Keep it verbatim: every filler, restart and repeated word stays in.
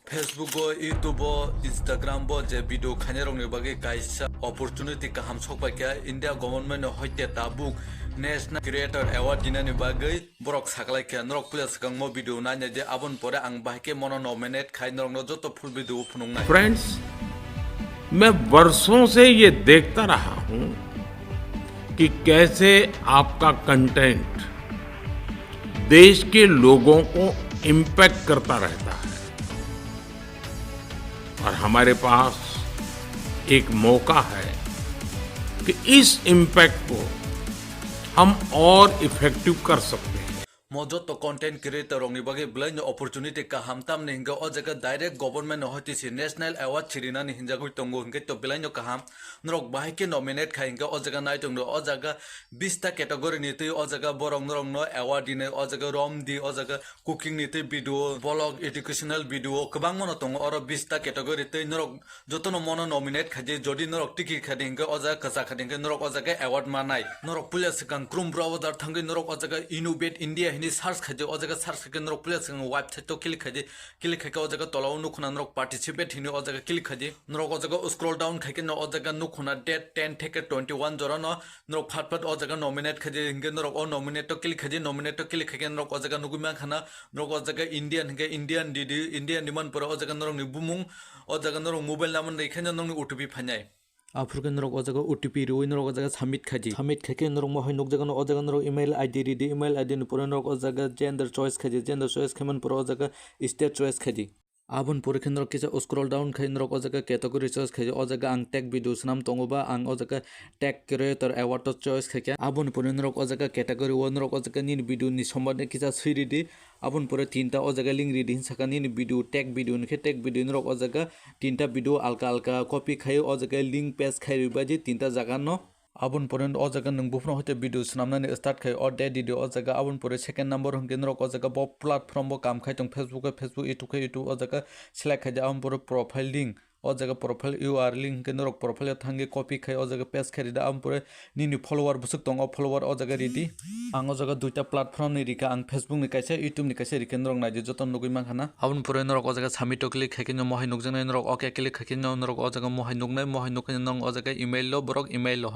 Facebook o, YouTube o, Instagram bo je video khainai rokni bagwi kaisa opportunity kaham sokpai kha. India government ni hoite tabuk National Creator Award dinani bagwi borok saklai kha. Norok puila swkangmo video nainai di, aboni pore ang bahai khe mono nominate khai norokno joto full video phunuknai. Friends, मैं वर्षों से ये देखता रहा हूं कि कैसे आपका कंटेंट देश के लोगों को इम्पैक्ट करता रहता है। और हमारे पास एक मौका है कि इस इम्पैक्ट को हम और इफेक्टिव कर सकते हैं। Mo joto content creator rokni bagwi belaino opportunity kaham, tamni hinkhe o jaga direct government no hoitisi national award sirinani hinjagwi tongo, hinkhe to belaino kaham. Norok bahai khe nominate khai hinkhe o jaga nai tongdo, o jaga bista category ni twi o jaga borok norokno award dinai, o jaga rom di, o jaga cooking ni twi video, vlog, educational video kwbangma no tongo. Oro bista category twi norok jotono mono nominate khaidi, jodi norok tiki khadi hinkhe o jaga kwchak khadi hinkhe norok o jaga award manai. Norok puila swkang Chrome browser thangwi norok o jaga Innovate India hini search khaidi, o jaga search khaikhe norok puila swkang website o click khaidi, click khaikhe o jaga tolao nukhuna norok participate hini o jaga click khaidi. Norok o jaga scroll down khaikhe no o jaga nukhuna date ten theke twenty one jorano norok phat phat o jaga nominate khaidi, hinkhe norok o nominate o click khaidi, nominate o click khaikhe norok o jaga nugwi mankhana, norok o jaga Indian hinkhe Indian didi, Indian diman pore o jaga norokni bumung, o jaga norok mobile number rikhaino nokni O T P phainai. Aphuru khe norok o jaga O T P riwi norok o jaga submit khaidi. Submit khaikhe norok mohai nukjagano o jaga norok email I D ridi, email I D ni pore norok o jaga gender choice khaidi, gender choice khaimani pore o jaga state choice khaidi. Aboni pore khe norok kisa scroll down khai norok o jaga category choice khaidi, o jaga ang tech video swnam tongo ba ang o jaga tech creator award o choice khaikha. Aboni pore norok o jaga category o norok o jaga nini video ni sombani kisa swi ridi. Aboni pore tinta o jaga link ridi hin saka nini video, tech video ni khe tech video norok o jaga tinta video alka alka copy khai o jaga link paste khai rwbaidi tinta jaga no. Aboni pore o jaga nwng buphano hoite video swnamnani start khai o date ridi o jaga. Aboni pore second number hinkhe norok o jaga bo platform bo kam khai tong, Facebook khe Facebook, YouTube khe YouTube o jaga select khaidi. Aboni pore profile link, o jaga profile U R L hinkhe norok profile o thangwi copy khai o jaga paste khai rida. Aboni pore nini follower bwswk tongo, follower o jaga ridi. Ang o jaga duita platform ni rikha, ang Facebook ni kaisa, YouTube ni kaisa rikha, norok naidi joto nugwi mankhana. Aboni pore norok o jaga submit o click khaikhe no mohai nukjaknai, norok okay click khaikhe no norok o jaga mohai nuknai, mohai nuknai norok o jaga email lo, borok email lo.